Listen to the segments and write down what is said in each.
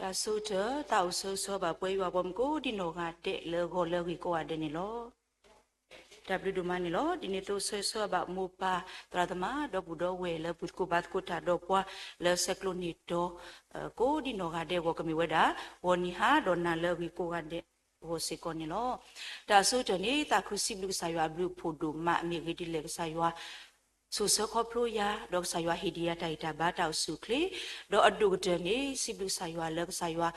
တၢ်ဆိကတၢၢ်, သးအိၣ်ဆၢဂ့ၤဆၢဝါဘၣ်ပှၤယွၤအပှၤမုၣ်ကိးဒံနီၢ်ဂၤဒဲးလၢဂီၤလၢအဂ့ၤကိးဂၤဒဲးန့ၣ်လီၤ. တၢ်ဘျုးဒိၣ်မးန့ၣ်လီၤ. ဒ်န့ၣ်အသိးဆၢဂ့ၤဆၢဝါဘၣ်မိၢ်ပၢ်သရၣ်သမါ ဒီပုၢ်ဒီဝဲၢ်လၢအပူၤသကိးဘါသကိးတၢ်ဒီးပှၤလၢဆဲးကျိးန့ၢ်တီၤ ကိးဒံနီၢ်ဂၤဒဲးအဂီၢ် ကမ့ၢ်ဝဲဒၣ် ဂီၤနံၤဟါဒီးနၤလၢအဂ့ၤကိးဂၤဒဲးအဂီၢ်စ့ၢ်ကီးန့ၣ်လီၤ. တၢ်အဆိကတၢၢ်န့ၣ် သးခုစံးဘျုးကစၢ်ယွၤအဘျုးအဖှိၣ်ဒိၣ်မး မ့ၢ်ဂ့ၢ်ဒ်လဲၣ် ကစၢ်ယွၤ ဆိၣ်ဆၢခီဖျိယၤ ဒီးကစၢ်ယွၤဟ့ၣ်ဒံးယၤတၢ်ဂံၢ်တၢ်ဘါတၢ်အိၣ်ဆူၣ်အိၣ်ချ့, ဒီးအဒိၣ်ကတၢၢ်န့ၣ် စံးဘျုးကစၢ်ယွၤလၢကစၢ်ယွၤ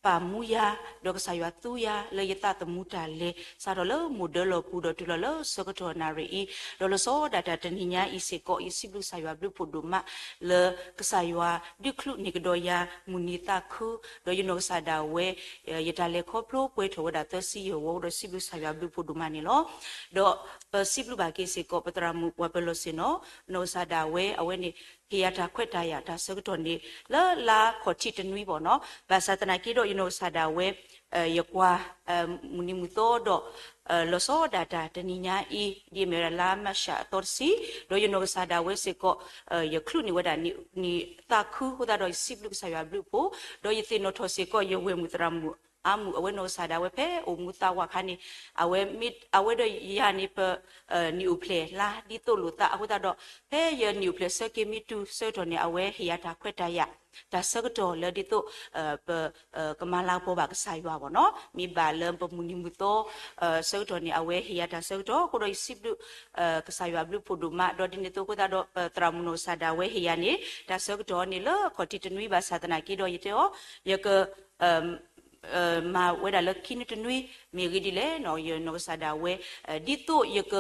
ပာ်မူယၤ, ဒီးကစၢ်ယွၤသူယၤလၢယသးသမူတၢ်လဲၤ စးထီၣ်လၢမိၢ်ဒၢလီၢ်ပူၤဒီးတုၤလီၤလၢဆၢကတီၢ်နၣ်ရံၣ်အံၤ, ဒီးလီၤဆီဒၣ်တၢ်တနံၤညါအံၤစ့ၢ်ကီး ယစံးဘျုးကစၢ်ယွၤဘျုးဖှိၣ်ဒိၣ်မး လၢကစၢ်ယွၤဒုးချုးန့ၢ်ကဒီးယၤ မုၢ်နံၤသးခု, ဒီးယနီၢ်ကစၢ်ဒၣ်ဝဲ ယတၢ်လဲၤခီဖျိပှဲၤထီၣ်ဝဲဒၣ်သၢဆံယဲၢ်ဝီဒီး စံးဘျုးကစၢ်ယွၤဘျုးဖှိၣ်ဒိၣ်မးန့ၣ်လီၤ. ဒီးပစံးဘျုးဘၣ်က့ၤစ့ၢ်ကီး ပသရၣ်မုၣ်ပှၤပၢၤလီၢ်ဆ့ၣ်နီၤ နီၢ်ကစၢ်ဒၣ်ဝဲ အဝဲန့ၣ် ဟ့ၣ်ယၤတၢ်ခွဲးတၢ်ယာ်တၢ်ဆၢကတီၢ်န့ၣ် လၢလါခီၣ်ထံးတနွံဘၣ်နီၤ, ဘၣ်ဆၣ်သနာ်က့ဒီး ယနီၢ်ကစၢ်ဒၣ်ဝဲ ယကွၢ် မုၢ်နံၤမုၢ်သီဒီး လီၤဆီဒၣ်တၢ်တနံၤညါအံၤ ဒ်အမ့ၢ်ဝဲဒၣ်လါမၢ်ၡးအသီတဆံ, ဒီးယနီၢ်ကစၢ်ဒၣ်ဝဲစ့ၢ်ကီး ယချုးန့ၢ်ဝဲဒၣ်နံၣ်သးခု အဃိသတးဒီး ယစံးဘျုးကစၢ်ယွၤဘျုးဖှိၣ်, ဒီးယသ့ၣ်နီၣ်ထီၣ်စ့ၢ်ကီး ယဝဲၢ်မုၣ်သရၣ်မုၣ်အါမုၣ် အဝဲနီၢ်ကစၢ်ဒၣ်ဝဲဖဲအိၣ်မူသးဝးအခါန့ၣ် အဝဲမ့ၢ် အဝဲဒီးယၤန့ၣ် ပ နံၣ်အိၣ်ဖျဲၣ်လါဒ်သိးလိာ်သးအဃိသတးဒီး ဖဲယနံၣ်အိၣ်ဖျဲၣ်ဆၢက့ၤမ့ၢ်တုၤဆၢကတီၢ်န့ၣ် အဝဲဟ့ၣ်ယၤတၢ်ခွဲးတၢ်ယာ် တၢ်ဆၢကတီၢ်လၢဒ်သိး ပ ကမၤလၤကပီၤဘၣ်ကစၢ်ယွၤဘၣ်နီၤ, မ့ၢ်ဘၣ်လၢပမုၢ်နံၤမုၢ်သီ ဆၢကတီၢ်န့ၣ် အဝဲဟ့ၣ်ယၤတၢ်ဆၢကတီၢ် အဃိဒီးယစံးဘျုး ကစၢ်ယွၤဘျုးဖှိၣ်ဒိၣ်မး ဒီးဒ်န့ၣ်အသိးအဃိသတးဒီး ပသရၣ်မုၣ်နီၢ်ကစၢ်ဒၣ်ဝဲဟ့ၣ်ယၤန့ၣ် တၢ်ဆၢကတီၢ်န့ၣ်လၢခီၣ်ထံးတနွံဘၣ်ဆၣ်သနာ်က့ဒီး ယတဲအီၤ ယက မၤဝဲဒၣ်လၢခံနွံတနွံ မ့ၢ်ဂ့ၢ်ဒ်လဲၣ်နီၤ ယနီၢ်ကစၢ်ဒၣ်ဝဲ ဒ်သိးယက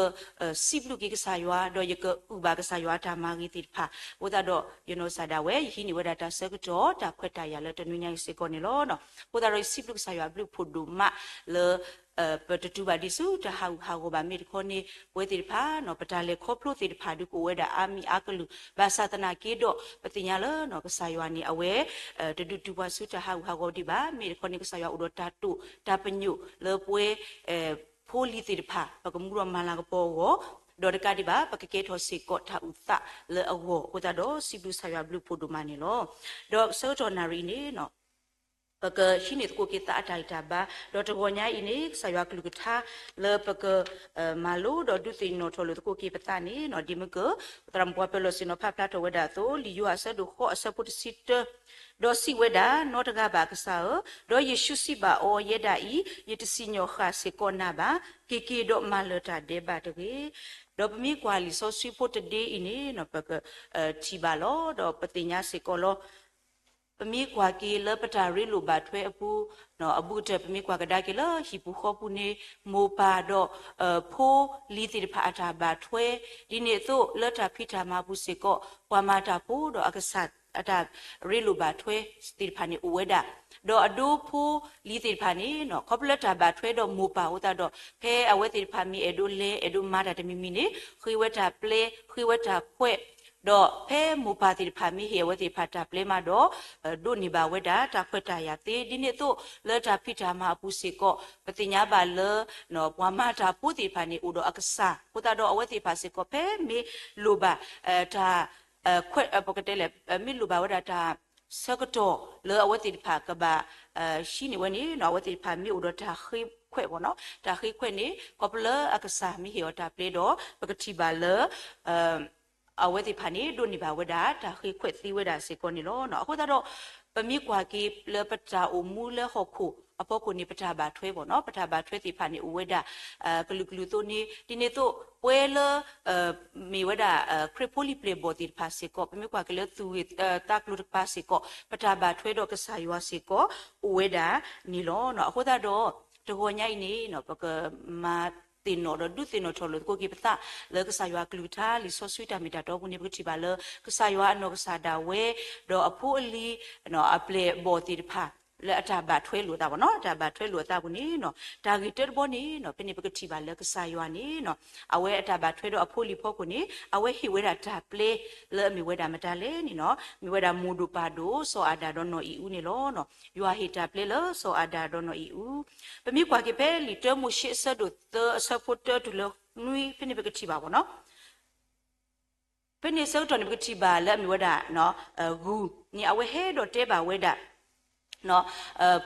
စံးဘျုးက့ၤကစၢ်ယွၤ ဒီးယကအုၣ်ဘၣ်ကစၢ်ယွၤအတၢ်မၤဂ့ၤသ့ၣ်တဖၣ် အဃိသတးဒီး ယနီၢ်ကစၢ်ဒၣ်ဝဲ ယဟံးန့ၢ်ဝဲဒၣ်တၢ်ဆၢကတီၢ် တၢ်ခွဲးတၢ်ယာ်လၢတနွံညါအံၤစ့ၢ်ကီးန့ၣ်လီၤ. အဃိသတးဒီး ယစံးဘျုးကစၢ်ယွၤဘျုးဖှိၣ်ဒိၣ်မးလၢ ပတတုၤဘၣ်ဒ်ဆူတၢ်ဟးဂူာ်ဟးဂီၤဘၣ် မ့ၢ်တခီန့ၣ် ပဝဲသ့ၣ်တဖၣ်နီၤ ပတၢ်လဲၤခီဖျိသ့ၣ်တဖၣ်ဒုးကအိၣ်ဝဲဒၣ်အါမံၤအါကလုာ် ဘၣ်ဆၣ်သနာ်က့ဒီး ပသ့ၣ်ညါလၢ ကစၢ်ယွၤန့ၣ် အဝဲ တဒုးတုၤပှၤဆူတၢ်ဟးဂူာ်ဟးဂီၤဒံးဘၣ် မ့ၢ်တခီန့ၣ် ကစၢ်ယွၤအိၣ်ဒီးတၢ်တိာ်တၢ်ပညိၣ်လၢပဝဲ ဖိလံၤသ့ၣ်တဖၣ် ပကမူဒီးမၤလၤကပီၤအဂီၢ် ဒီးတကးဒံးဘၣ် ပကကဲထီၣ်စ့ၢ်ကီးတၢ်အုၣ်သးလၢအဂီၢ် အဃိသတးဒီး စံးဘျုးကစၢ်ယွၤဘျုးဖှိၣ်ဒိၣ်မးန့ၣ်လီၤ. ဒီးဆၢကတီၢ်နၣ်ရံၣ်အံၤန့ၣ် ပကဟံးန့ၢ်သကိးက့ၤသးအတၢ်ဂံၢ်တၢ်ဘါ ဒီးတဂီၤညါအံၤန့ၣ် ကစၢ်ယွၤကလုၢ်ကထါလၢပက မၤလိဒီးဒုးသ့ၣ်နီၣ်ထီၣ်လိာ်သကိးက့ၤပသးန့ၣ်နီၤ ဒ်မ့ၢ်က ပသရၣ်မုၣ်ပှၤပၢၤလီၢ်ဆ့ၣ်နီၤဖးဖျါထီၣ်ဝဲဒၣ်အသိး လံာ်ယိၤဟၣ်အဆၢဒိၣ်ဃိးအဆၢဖိတဆံတၢ ဒီးစံးဝဲဒၣ် နီတဂၤဘၣ်ကစၢ်ဧၢ, ဒီးယ့ၣ်ၡူးစံးဘၣ်အီၤ ယဲဒၣ်အံၤ ယတစံၣ်ညီၣ်ဃၣ်စ့ၢ်ကီးနၤဘၣ်, က့ၤက့ၤဒီးမၤလၢၤတၢ်ဒဲးဘးတဂ့ၤ. ဒီးပမ့ၢ်ကွၢ်လံာ်စီဆှံဖိတဒ့အံၤန့ၣ် ပက ထံၣ်ဘၣ်လီၤ ဒီးပသ့ၣ်ညါစ့ၢ်ကီးလီၤ. ပမ့ၢ်ကွၢ်က့ၤလၢပတၢ်ရ့လိာ်ဘၣ်ထွဲအပူၤ အဘူးကတၢၢ် ပမ့ၢ်ကွၢ်ကဒါက့ၤလၢဟံၣ်ပူၤဃီပူၤန့ၣ် မိၢ်ပၢ်ဒီး ဖိလံၤသ့ၣ်တဖၣ်အတၢ်ဘၣ်ထွဲ ဒ်န့ၣ်အသိးလၢတၢ်ဖံးတၢ်မၤအပူၤစ့ၢ်ကီး ပှၤမၤတၢ်ဖိဒီးအကစၢ်အတၢ်ရ့လိာ်ဘၣ်ထွဲသ့ၣ်တဖၣ်န့ၣ်အိၣ်ဝဲဒၣ် ဒီးအဒိဖိလံၤသ့ၣ်တဖၣ်န့ၣ် ခီဖျိလၢတၢ်ဘၣ်ထွဲဒီးမိၢ်ပၢ်အဃိသတးဒီး ဖဲအဝဲသ့ၣ်တဖၣ်မ့ၢ်အဲၣ်ဒိးလဲၤ အဲၣ်ဒိးမၤတၢ်တမံၤမံၤန့ၣ် ဃ့ဝဲတၢ်ပျဲ ဃ့ဝဲတၢ်ခွဲး ဒီးဖဲမိၢ်ပၢ်သ့ၣ်တဖၣ်မ့ၢ်ဟ့ၣ်အဝဲသ့ၣ်တဖၣ်တၢ်ပျဲမးဒီး ဒိးန့ၢ်ဘၣ်ဝဲဒၣ်တၢ်ခွဲးတၢ်ယာ်သ့ ဒ်န့ၣ်အသိးလၢတၢ်ဖံးတၢ်မၤအပူၤစ့ၢ်ကီး ပသ့ၣ်ညါဘၣ်လၢ ပှၤမၤတၢ်ဖိသ့ၣ်တဖၣ်န့ၣ် အိၣ်ဒီးအကစၢ် အဃိသတးဒီးအဝဲသ့ၣ်တဖၣ်စ့ၢ်ကီး ဖဲမ့ၢ်လိၣ်ဘၣ် တၢ် ခွဲး ပကတဲလဲၣ် မ့ၢ်လိၣ်ဘၣ်ဝဲဒၣ်တၢ်ဆၢကတီၢ်လၢအဝဲသ့ၣ်တဖၣ်ကဘၣ် ဟံးန့ၢ်ဝဲန့ၣ် အဝဲသ့ၣ်တဖၣ်မ့ၢ်အိၣ်ဒီးတၢ်ဃ့ခွဲးဘၣ်နီၤ တၢ်ဃ့ခွဲးန့ၣ် ခီဖျိလၢအကစၢ်မ့ၢ်ဟ့ၣ်အီၤတၢ်ပျဲဒီး ပကထံၣ်ဘၣ်လၢ အဝဲသ့ၣ်တဖၣ်န့ၣ် ဒိးန့ၢ်ဘၣ်ဝဲဒၣ် တၢ်ဃ့ခွဲးသ့ဝဲဒၣ်စ့ၢ်ကီးန့ၣ်လီၤ. အဃိသတးဒီး ပမ့ၢ်ကွၢ်က့ၤလၢပတၢ်အိၣ်မူလၢဟီၣ်ခိၣ်အဖီခိၣ်န့ၣ် ပတၢ်ဘၣ်ထွဲဘၣ်နီၤ ပတၢ်ဘၣ်ထွဲသ့ၣ်တဖၣ်န့ၣ် အိၣ်ဝဲဒၣ် ကလုာ်ကလုာ်အသိးန့ၣ် ဒ်န့ၣ်အသိး ပဝဲလၢ မ့ၢ်ဝဲဒၣ် ခရံာ်ဖိလံၤပျဲၢ်ဘီၣ်သ့ၣ်တဖၣ်စ့ၢ်ကီး ပမ့ၢ်ကွၢ်က့ၤလၢသူၣ်ဂ့ၤသးကျိၤတကပၤစ့ၢ်ကီး ပတၢ်ဘၣ်ထွဲဒီးကစၢ်ယွၤစ့ၢ်ကီး အိၣ်ဝဲဒၣ်န့ၣ်လီၤ. အဃိသတးဒီး တဂီၤညါအံၤန့ၣ် ပကမၤသ့ၣ်နီၣ်ဒီးဒုးသ့ၣ်နီၣ်ထီၣ်လိာ်သကိးက့ၤပသး လၢကစၢ်ယွၤကလုၢ်ကထါလံာ်စီဆှံတၢ်မ့ၢ်တၢ်တီအပူၤန့ၣ် ပကထံၣ်ဘၣ်လၢ ကစၢ်ယွၤအနီၢ်ကစၢ်ဒၣ်ဝဲ ဒီးအဖိအလံၤ အပျဲၢ်အဘီၣ်သ့ၣ်တဖၣ် လၢအတၢ်ဘၣ်ထွဲလိာ်အသးဘၣ်နီၤ အတၢ်ဘၣ်ထွဲလိာ်အသးပူၤန့ၣ် တၢ်ဂ့ၢ်တၢတဘီန့ၣ် ဖဲန့ၣ်ပကထံၣ်ဘၣ်လၢကစၢ်ယွၤန့ၣ် အဝဲအတၢ်ဘၣ်ထွဲဒီးအဖိအလံၤဖီခိၣ်န့ၣ် အဝဲဟ့ၣ်ဝဲဒၣ်တၢ်ပျဲလၢအမ့ၢ်ဝဲဒၣ်မတၤလဲၣ်န့ၣ်နီၤ မ့ၢ်ဝဲဒၣ်မိၢ်ဒိၣ်ပၢ်ဒိၣ် စီၤအၤဒၣ်ဒီးနီၢ်အံၣ်အူန့ၣ်လီၤ. ယွၤဟ့ၣ်တၢ်ပျဲလၢစီၤအၤဒၣ်ဒီးနီၢ်အံၣ်အူ ပမ့ၢ်ကွၢ်က့ၤဖဲလံာ်တၢမိၤၡ့အဆၢဒိၣ်သၢအဆၢဖိတၢတုၤလၢနွံ ဖဲန့ၣ်ပကထံၣ်ဘၣ်ဘၣ်နီၤ ဖဲန့ၣ်ဆၢကတီၢ်န့ၣ် ပကထံၣ်ဘၣ်လၢအမ့ၢ်ဝဲဒၣ် ဂုၢ်န့ၣ် အဝဲဟဲဒီးတဲဘၣ်ဝဲဒၣ်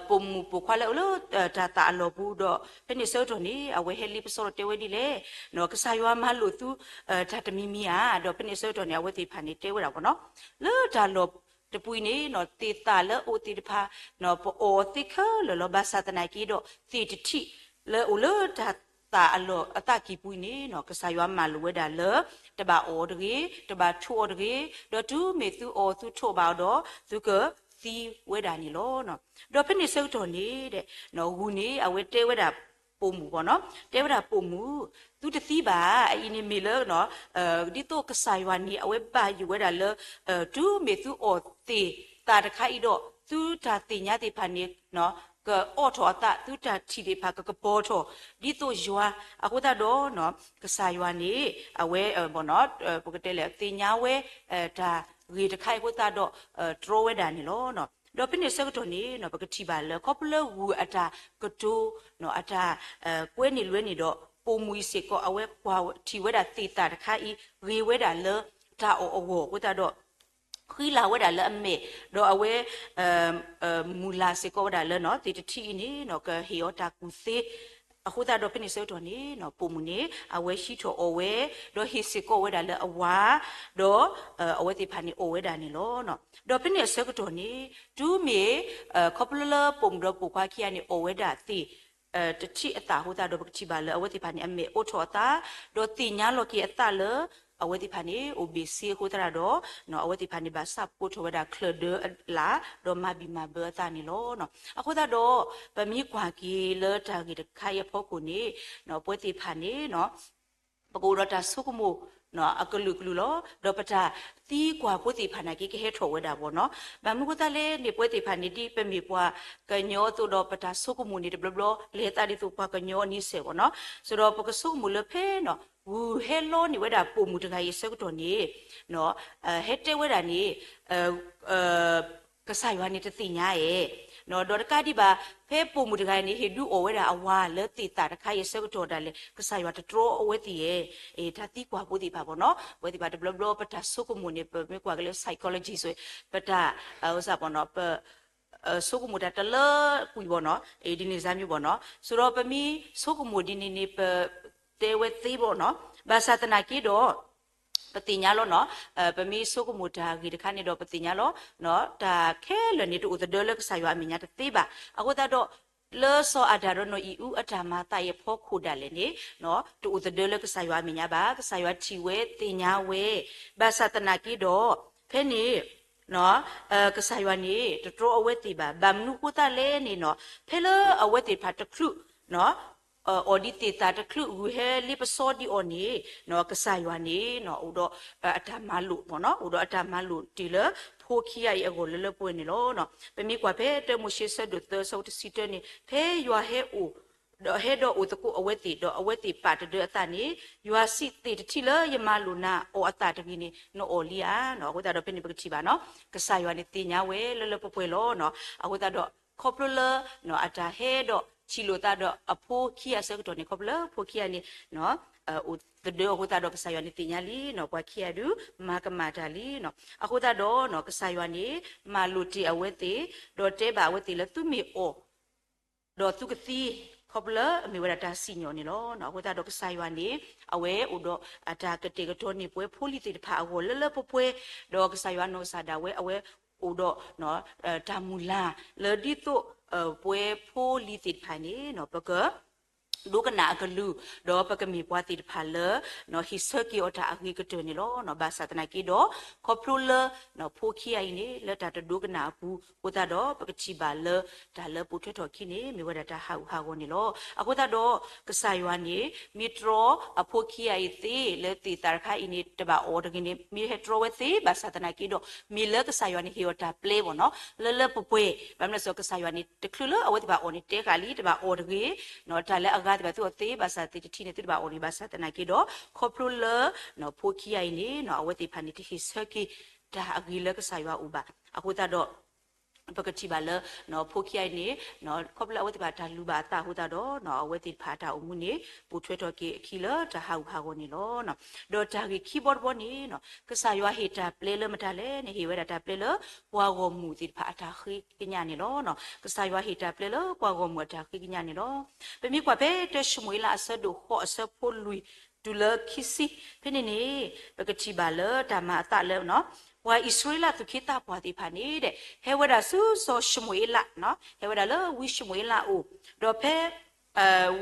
ပိာ်မုၣ်ပိာ်ခွါလၢအအိၣ်လၢတၢ်သးအလီၢ်ပူၤဒီး ဖဲန့ၣ်အဆၢကတီၢ်န့ၣ် အဝဲဟဲလ့ပစီဒီးတဲဝဲဒ်လဲၣ်, ကစၢ်ယွၤမၤလိာ်သုတၢ်တမံၤမံၤဧါ, ဒီးဖဲန့ၣ်အဆၢကတီၢ်န့ၣ် အဝဲသ့ၣ်တဖၣ်န့ၣ်တဲဝဲဒၣ်ဘၣ်နီၤ, လၢတၢ်လီၢ်တပူၤအံၤန့ၣ် သ့ၣ်သၣ်လၢအအိၣ်သ့ၣ်တဖၣ် ပအီၣ်သ့ခဲလၢာ်လီၤ. ဘၣ်ဆၣ်သနာ်က့ဒီး သ့ၣ်တထံၣ်လၢအအိၣ်လၢတၢ်သးအလီၢ်အသးကံၢ်ပူၤအံၤန့ၣ် ကစၢ်ယွၤမၤလိာ်ဝဲဒၣ်လၢ တဘၣ်အီၣ်တဂ့ၤ, တဘၣ်ထိးအီၤတဂ့ၤ, ဒီးတုၤမ့ၢ်သုအီၣ်သုထိးဘၣ်အီၤဒီး သုကသံဝဲဒၣ်န့ၣ်လီၤ. ဒီးဖဲန့ၣ်အဆၢကတီၢ်န့ၣ် ဂုၢ်န့ၣ် အဝဲတဲဝဲဒၣ်ပိာ်မုၣ်ဘၣ်နီၤ, တဲဝဲဒၣ်ပိာ်မုၣ်, သုတသံဘၣ်, အအံၤန့ၣ်မ့ၢ်လၢ ဒ်သိးကစၢ်ယွၤန့ၣ် အဝဲဘၣ်ယိၣ်ဝဲဒၣ်လၢ တုၤမ့ၢ်သုအီၣ်သ့ၣ်သၣ်တခါအံၤဒီး သုတၢ်သ့ၣ်ညါသ့ၣ်တဖၣ်န့ၣ် ကအိးထီၣ်အသး, သုတၢ်ထံၣ်သ့ၣ်တဖၣ်ကကပီၤထီၣ် ဒ်သိးယွၤအဃိသတးဒီး ကစၢ်ယွၤန့ၣ် အဝဲ ပကတဲလဲၣ် သ့ၣ်ညါဝဲ တၢ်ဂ့ၢ်တခါအံၤအဃိသတးဒီး တြီဝဲဒၣ်န့ၣ်လီၤ. ဒီးဖဲန့ၣ်အဆၢကတီၢ်န့ၣ် ပကထံၣ်ဘၣ်လၢ ခီဖျိလၢဂုၢ်အတၢ်ကတိၤ အတၢ်ကွဲန့ၢ်လွဲန့ၣ်ဒီး ပိာ်မုၣ်အံၤစ့ၢ်ကီး အဝဲကွၢ်ထံၣ်ဝဲဒၣ်သ့ၣ်သၣ်တခါအံၤ ဂ့ၤဝဲဒၣ်လၢတၢ်အီၣ်အဂီၢ်အဃိသတးဒီး ဃံလၤဝဲဒၣ်လၢအမဲာ်, ဒီးအဝဲ မုၢ်လၢ်စ့ၢ်ကီးဝဲဒၣ်လၢ သ့ၣ်တထံၣ်အံၤန့ၣ် ကဟ့ၣ်အီၤတၢ်ကူၣ်သ့, အဃိသတးဒီးဖဲန့ၣ်အဆၢကတီၢ်န့ၣ် ပိာ်မုၣ်န့ၣ် အဝဲဟံးထီၣ်အီၣ်ဝဲ, ဒီးဟ့ၣ်စ့ၢ်ကီးဝဲဒၣ်လၢအဝၤ, ဒီးအဝဲသ့ၣ်တဖၣ်န့ၣ်အီၣ်ဝဲဒၣ်န့ၣ်လီၤ. ဒီးဖဲန့ၣ်အဆၢကတီၢ်န့ၣ် တုၤမ့ၢ် ခီဖျိလၢပိာ်မုၣ်ဒီးပိာ်ခွါခံဂၤန့ၣ် အီၣ်ဝဲဒၣ်သ့ၣ် တထံၣ်အသၣ်အဃိသတးဒီး ပကထံၣ်ဘၣ်လၢအဝဲသ့ၣ်တဖၣ်န့ၣ် အမဲာ်အိးထီၣ်အသး, ဒီးသ့ၣ်ညါလီၤက့ၤအသးလၢ အဝဲသ့ၣ်တဖၣ်န့ၣ် အိၣ်ဘ့ၣ်ဆ့အဃိသတးဒီး အဝဲသ့ၣ်တဖၣ်န့ၣ် ဘၣ်ဆၣ်ဖှိးထီၣ်ဝဲဒၣ်ချၢၣ်ဒၢအလၣ်, ဒီးမၤဘံၣ်မၤဘၢအသးန့ၣ်လီၤ. အဃိသတးဒီး ပမ့ၢ်ကွၢ်က့ၤလၢတၢ်ဂ့ၢ်တခါအံၤအဖီခိၣ်န့ၣ် ပဝဲသ့ၣ်တဖၣ်န့ၣ် ပကအိၣ်ဒီးတၢ်ဆိကမိၣ် အကလုာ်ကလုာ်လီၤ. ဒီးပတၢ်သံကွၢ်ဖိသ့ၣ်တဖၣ်နာ်က့ ကဟဲထီၣ်ဝဲဒၣ်ဘၣ်နီၤ. ဘၣ်မနုၤအဃိသတးလဲၣ်န့ၣ် ပဝဲသ့ၣ်တဖၣ်န့ၣ် ဒ်ပမ့ၢ်ပှၤကညီအသိးဒီး ပတၢ်ဆိကမိၣ်န့ၣ် တဘျီဘျီ လဲၤသးဒ်သိးပှၤကညီအနံၤစဲးဘၣ်နီၤ. ဆိုတော့ ပကဆိကမိၣ်လၢဖဲနီၤ ဂုၢ်ဟဲလီန့ၢ်ဝဲဒၣ်ပိာ်မုၣ်တဂၤအံၤအဆၢကတီၢ်န့ၣ် ဟဲတဲဝဲဒၣ်န့ၣ် ကစၢ်ယွၤန့ၣ်တသ့ၣ်ညါဧါ, ဒီးတကးဒံးဘၣ် ဖဲပိာ်မုၣ်တဂၤန့ၣ် ဟ့ၣ်ဒုးအီၣ်ဝဲဒၣ်အဝၤလၢသ့ၣ်သၣ်တခါအံၤအဆၢကတီၢ်ဒၣ်လဲာ် ကစၢ်ယွၤတတြီအဝဲသ့ၣ်ဧါ, တၢ်သံကွၢ်ဖိသ့ၣ်တဖၣ်ဘၣ်နီၤ. ပဝဲသ့ၣ်တဖၣ်တဘျီဘျီ ပတၢ်ဆိကမိၣ်န့ၣ် ပမ့ၢ်ကွၢ်က့ၤလၢ psychology စ့ၢ် ပတၢ် ပ ဆိကမိၣ်တၢ်တလၢကွံာ်ဘၣ်နီၤ, ဒ်န့ၣ်စါမံၤဘၣ်နီၤ. ဆိုတော့ ပမ့ၢ်ဆိကမိၣ်ဒ်န့ၣ်န့ၣ် ပတဲဝဲသ့ဘၣ်နီၤ. ဘၣ်ဆၣ်သနာ်က့ဒီး ပသ့ၣ်ညါလီၤနီၤ, ပမ့ၢ်ဆိကမိၣ်တၢ်ဂ့ၢ်တခါန့ၣ်ဒီး ပသ့ၣ်ညါလီၤ တၢ်ခဲလၢာ်န့ၣ် တအိၣ်သဒၢလၢကစၢ်ယွၤအမဲာ်ညါတသ့ဘၣ်. အဃိသတးဒီး လၢစီၤအၤဒၣ်ဒီးနီၢ်အံၣ်အူအတၢ်မၤသးအံၤအဖီခိၣ်ဒၣ်လဲာ်န့ၣ် တအိၣ်သဒၢလၢကစၢ်ယွၤအမဲာ်ညါဘၣ်. ကစၢ်ယွၤထံၣ်ဝဲသ့ၣ်ညါဝဲ, ဘၣ်ဆၣ်သနာ်က့ဒီး ဖဲန့ၣ် ကစၢ်ယွၤန့ၣ် တတြီအဝဲသ့ၣ်ဘၣ်. ဘၣ်မနုၤအဃိသတးလဲၣ်န့ၣ်နီၤ, ဖဲလၢအဝဲသ့ၣ်တဖၣ်တချုး အီၣ်ဒံးသ့ၣ်သၣ်တချုး ဂုၢ်ဟဲလ့ပစီဒံးအီၤန့ၣ် ကစၢ်ယွၤန့ၣ် အိၣ်ဒီးအတၢ်မၤလိာ်ဘၣ်နီၤ, အိၣ်ဒီးအတၢ်မၤလိာ်တ့ၢ်လၢဖိခံဂၤအံၤအဂီၢ်လၢလၢပှဲၤပှဲၤန့ၣ်လီၤ. ပမ့ၢ်ကွၢ်ဖဲတၢမိၤၡ့ဆၢဒိၣ်သၢဆၢဖိတဆံတၢန့ၣ် ဖဲယွၤဟဲအိၣ် ဒီးဟဲဒီးအိၣ်သကိးအဝဲသ့ၣ် ဒီးအဝဲသ့ၣ်ပာ်တဒၢအသးန့ၣ် ယွၤစံးသ့ၣ်တထံၣ်လၢယမၤလိာ်နၤအီၣ်အသၣ်တဂ့ၤန့ၣ် နအီၣ်လံဧါ. အဃိသတးဒီးဖဲန့ၣ်ပကထံၣ်ဘၣ်နီၤ, ကစၢ်ယွၤန့ၣ်သ့ၣ်ညါဝဲလၢလၢပှဲၤပှဲၤလီၤ. အဃိသတးဒီး ခီဖျိလၢ အတၢ်ဟဲဒီးထံၣ်လိာ်သးဒီးအဖိခံဂၤအဆၢကတီၢ်န့ၣ် ခီဖျိလၢဖိခံဂၤန့ၣ် အိၣ်သဒၢအဃိသတးဒီး ကစၢ်ယွၤန့ၣ်သ့ၣ်ညါလံနီၤ, ပှၤခံဂၤဒုး မၤကမၣ်တၢ်လံနီၤ. အဃိသတးဒီး ကစၢ်ယွၤန့ၣ် မၤလိာ်တ့ၢ်အဝဲသ့ၣ် ဒီးတဲဘၣ်အဝဲသ့ၣ်လၢသုမ့ၢ်အီၣ် ဒီးသုကသံ, ခီဖျိလၢအမ့ၢ်ဝဲဒၣ်တၢ်စံၣ်ညီၣ်န့ၣ်လီၤ. အဃိသတးဒီးကစၢ်ယွၤန့ၣ် အဝဲအိၣ်ဒီးအတၢ်ကတဲာ်ကတီၤန့ၢ်ပှၤဖိလံၤသ့ၣ်တဖၣ်အဂီၢ်လၢလၢပှဲၤပှဲၤ, ဒီးကစၢ်ယွၤနီၢ်ကစၢ်ဒၣ်ဝဲ အဝဲအိၣ်ဒီး တၢ်မုၢ်လၢ်လၢဒ်သိး ပှၤဖိလံၤသ့ၣ်တဖၣ်န့ၣ် ပက ဒိကနၣ်အကလုၢ်, ဒီးပကမ့ၢ်ပှၤသ့ၣ်တဖၣ်လၢ ဟ့ၣ်ဆၢက့ၤအီၤတၢ်အဂ့ၤကတၢၢ်န့ၣ်လီၤ. ဘၣ်ဆၣ်သနာ်က့ဒီး ခီဖျိလၢ ဖိခံဂၤအံၤန့ၣ် လၢတၢ်တဒိကနၣ်အပူၤအဃိသတးဒီး ပကထံၣ်ဘၣ်လၢ တၢ်လၢပိာ်ထွဲထီၣ်ခံန့ၣ် မ့ၢ်ဝဲဒၣ်တၢ်ဟးဂူာ်ဟးဂီၤန့ၣ်လီၤ. အဃိသတးဒီး ကစၢ်ယွၤန့ၣ် မ့ၢ်တြီအဖိခံဂၤအံၤသ့ လၢသ့ၣ်သၣ်တခါအံၤန့ၣ် တဘၣ်အီၣ်တဂ့ၤန့ၣ် မ့ၢ်ဟဲတြီဝဲသ့ ဘၣ်ဆၣ်သနာ်က့ဒီး မ့ၢ်လၢကစၢ်ယွၤန့ၣ် ဟ့ၣ်အီၤတၢ်ပျဲဘၣ်နီၤ လၢလၢပှဲၤပှဲၤ, ဘၣ်မနုၤလဲၣ် ကစၢ်ယွၤန့ၣ် တချုးလၢအဝဲသ့ၣ်တဖၣ်အီၣ်န့ၣ် တဲဃာ်လံ တဘၣ်အီၣ်တဂ့ၤ, တၢ်လၢအဂၤသ့ၣ်တဖၣ်သုအီၣ်သ့ ဘၣ်ဆၣ်သ့ၣ်တထံၣ်န့ၣ် သုတဘၣ်အီၣ်တဂ့ၤ ဘၣ်ဆၣ်သနာ်က့ဒီး ခီဖျိလၢ ဖိခံဂၤအံၤန့ၣ် အဝဲသ့ၣ်တဖၣ်န့ၣ် တဟ့ၣ်ဆၢက့ၤ တၢ်အဂ့ၤလၢကစၢ်ယွၤအအိၣ်ဘၣ်. အဃိသတးဒီး ပကထံၣ်ဘၣ်လၢ ဖိခံဂၤအံၤန့ၣ် ခီဖျိလၢအဝဲသ့ၣ်တဖၣ်တၢ်လူၤဘၣ်အသးအဃိသတးဒီး အဝဲသ့ၣ်တဖၣ်အတၢ်အိၣ်မူန့ၣ် ပိာ်ထွဲထီၣ်က့ၤအခံလၢတၢ်ဟးဂူာ်ဟးဂီၤန့ၣ်လီၤ. ဒီးတၢ်ဂ့ၢ်ခံဘီတဘီန့ၣ် ကစၢ်ယွၤဟ့ၣ်တၢ်ပျဲလၢမတၤလဲၣ်န့ၣ် ဟ့ၣ်ဝဲဒၣ်တၢ်ပျဲလၢပှၤဂီၢ်မုၢ်သ့ၣ်တဖၣ်အတၢ်ဃ့ကညးန့ၣ်လီၤ. ကစၢ်ယွၤဟ့ၣ်တၢ်ပျဲလၢပှၤဂီၢ်မုၢ်အတၢ်ဃ့ကညးန့ၣ်လီၤ. ပမ့ၢ်ကွၢ်ဖဲတၢၡမူၤအ့လးအဆၢဒိၣ်ဃိးအဆၢဖိလွံၢ်တုၤလၢခံဆံ ဖဲန့ၣ်န့ၣ် ပကထံၣ်ဘၣ်လၢတၢ်မၤအသးလၢ ပှၤအံၣ်စရ့လးသူၣ်က့သးပှၢ်သ့ၣ်တဖၣ်န့ၣ်ဒီး ဟဲဝဲဒၣ်ဆူစီၤၡမူၤအ့လး, ဟဲဝဲဒၣ်လၢဝံၡမူၤအ့လးအအိၣ်, ဒီးဖဲ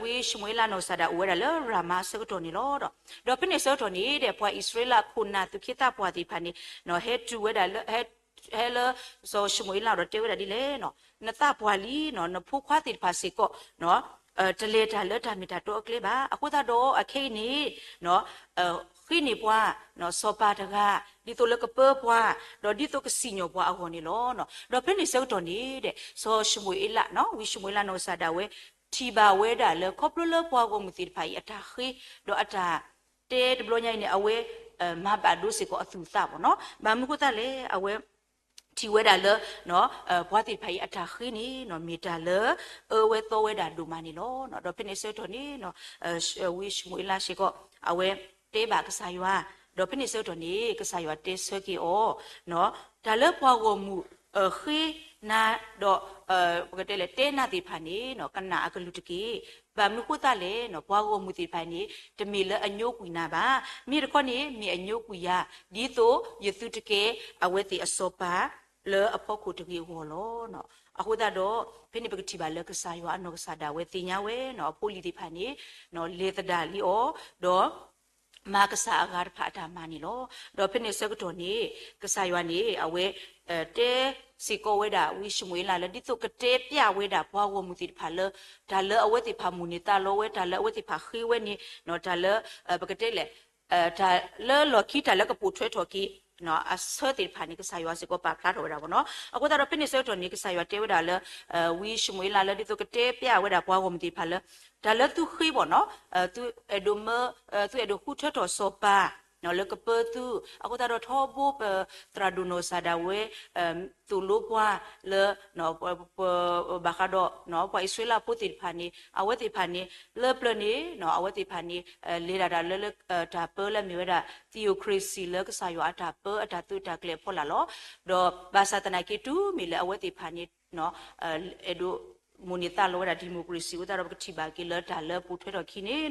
ဝံၡမူၤအ့လးနီၢ်ကစၢ်ဒၣ်အိၣ်ဝဲဒၣ်လၢရၤမၤအဆၢကတီၢ်န့ၣ်လီၤ. ဒီးဖဲန့ၣ်အဆၢကတီၢ်န့ၣ်ဒီး ပှၤအံၣ်စရ့လးခိၣ်နၢ်သူၣ်က့သးပှၢ်သ့ၣ်တဖၣ်န့ၣ် ဟဲတုၤဝဲဒၣ်လၢ ဟဲလၢစီၤၡမူၤအ့လးဒီးတဲဝဲဒၣ်ဒ်လဲၣ်, နသးပှၢ်လံ, နဖိခွါသ့ၣ်တဖၣ်စ့ၢ်ကီး တလဲၤတၢ်လၢတၢ်မ့ၢ်တၢ်တီအကျဲဘၣ်. အဃိသတးဒီးအခဲအံၤန့ၣ် ဃ့န့ၢ်ပှၤ စီၤပၤတဂၤ ဒ်သိးလၢကပၢပှၤ ဒီးဒ်သိးကစံၣ်ညီၣ်ပှၤအဂီၢ်န့ၣ်လီၤ. ဒီးဖဲန့ၣ်ဆၢကတီၢ်န့ၣ်ဒီး စီၤၡမူၤအ့လး ဝံၡမူၤအ့လးနီၢ်ကစၢ်ဒၣ်ဝဲ ထံၣ်ဘၣ်ဝဲဒၣ်လၢခီဖျိလၢပှၤဂီၢ်မုၢ်သ့ၣ်တဖၣ်အံၤအတၢ်ဃ့ ဒီးအတၢ်တဲတဘျီညါအံၤန့ၣ် အဝဲ မၤဘၣ်ဒိစ့ၢ်ကီးအသူၣ်အသးဘၣ်နီၤ. ဘၣ်မနုၤအဃိသတးလဲၣ် အဝဲ ထံၣ်ဝဲဒၣ်လၢ ပှၤသ့ၣ်တဖၣ်အံၤအတၢ်ဃ့န့ၣ် မ့ၢ်တၢ်လၢ အၢဝဲသီဝဲဒၣ်ဒိၣ်မးန့ၣ်လီၤ. ဒီးဖဲန့ၣ်ဆၢကတီၢ်န့ၣ် ဝံၡမူၤအ့လးစ့ၢ်ကီး အဝဲတဲဘၣ်ကစၢ်ယွၤ, ဒီးဖဲန့ၣ်ဆၢကတီၢ်န့ၣ် ကစၢ်ယွၤတဲဆၢက့ၤအီၤ တၢ်လၢပှၤဂီၢ်မုၢ် ဃ့နၤ ဒီး ပကတဲလဲၣ် တဲနၤသ့ၣ်တဖၣ်န့ၣ် ကနၣ်အကလုၢ်တက့ၢ်. ဘၣ်မနုၤအဃိသတးလဲၣ် ပှၤဂီၢ်မုၢ်သ့ၣ်တဖၣ်န့ၣ် တမ့ၢ်လၢအညိကွံာ်နၤဘၣ်. မ့ၢ်တခီန့ၣ် မ့ၢ်အညိကွံာ်ယၤ ဒ်သိးယသုတကဲအဝဲသ့ၣ်အစီၤပၤ လၢအဖီခိၣ်တဂ့ၤအဂီၢ်လီၤ. အဃိသတးဒီး ဖဲန့ၣ်ပကထံၣ်ဘၣ်လၢကစၢ်ယွၤအနီၢ်ကစၢ်ဒၣ်ဝဲသ့ၣ်ညါဝဲ အဖိအလံၤသ့ၣ်တဖၣ်န့ၣ် လဲၤသဒၣ်လံအီၤ, ဒီး မၤကစၢ်အဂၤတဖၣ်အတၢ်မၤန့ၣ်လီၤ. ဒီးဖဲန့ၣ်ဆၢကတီၢ်န့ၣ် ကစၢ်ယွၤန့ၣ် အဝဲ တဲစ့ၢ်ကီးဝဲဒၣ်ဝံၡမူၤအ့လးလၢ ဒ်သိးကတဲပျဲဝဲဒၣ်ပှၤဂီၢ်မုၢ်သ့ၣ်တဖၣ်လၢ တၢ်လၢအဝဲသ့ၣ်တဖၣ်မိၣ်န့ၢ်သးလီဝဲ တၢ်လၢအဝဲသ့ၣ်တဖၣ်ဃ့ဝဲန့ၣ် တၢ်လၢ ပကတဲလဲၣ် တၢ်လၢလီၢ်ခံတၢ်လၢကပိာ်ထွဲထီၣ်က့ၤ အဆၢသ့ၣ်တဖၣ်န့ၣ် ကစၢ်ယွၤစ့ၢ်ကီးပာ်ဖျါထီၣ်ဝဲဒၣ်ဘၣ်နီၤ. အဃိသတးဒီးဖဲန့ၣ်ဆၢကတီၢ်န့ၣ် ကစၢ်ယွၤတဲဝဲဒၣ်လၢ ဝံၡမူၤအ့လးလၢ ဒ်သိးကတဲပျဲဝဲဒၣ်ပှၤဂီၢ်မုၢ်သ့ၣ်တဖၣ်လၢ တၢ်လၢသုဃ့ဘၣ်နီၤ သုအဲၣ်ဒိးမၢ သုအဲၣ်ဒိးဃုထၢထီၣ်စီၤပၤ လၢကပၢသု အဃိသတးဒီးထီဘိပသရၣ်ဒိၣ်နီၢ်ကစၢ်ဒၣ်ဝဲ သိၣ်လိပှၤလၢ ဘၣ်ဃးဒီး ပှၤအံၣ်စရ့လးဖိသ့ၣ်တဖၣ်န့ၣ် အဝဲသ့ၣ်တဖၣ်န့ၣ် လၢပျၢၤန့ၣ် အဝဲသ့ၣ်တဖၣ်န့ၣ် လဲၤဒၣ်တၢ်လၢ တၢ်ပၢလၢအမ့ၢ်ဝဲဒၣ် theocracy လၢကစၢ်ယွၤအတၢ်ပၢအတၢ်သုးတၢ်ကျဲၤအဖီလာ်လီၤ. ဒီးဘၣ်ဆၣ်သနာ်က့ တုၤမ့ၢ်လၢအဝဲသ့ၣ်တဖၣ်န့ၣ် အဲၣ်ဒိးမိၣ်န့ၢ်သးလီဝဲဒၣ် democracy အဃိသတးဒီး ပကထံၣ်ဘၣ်က့ၤလၢတၢ်လၢပိာ်ထွဲထီၣ်ခံန့ၣ်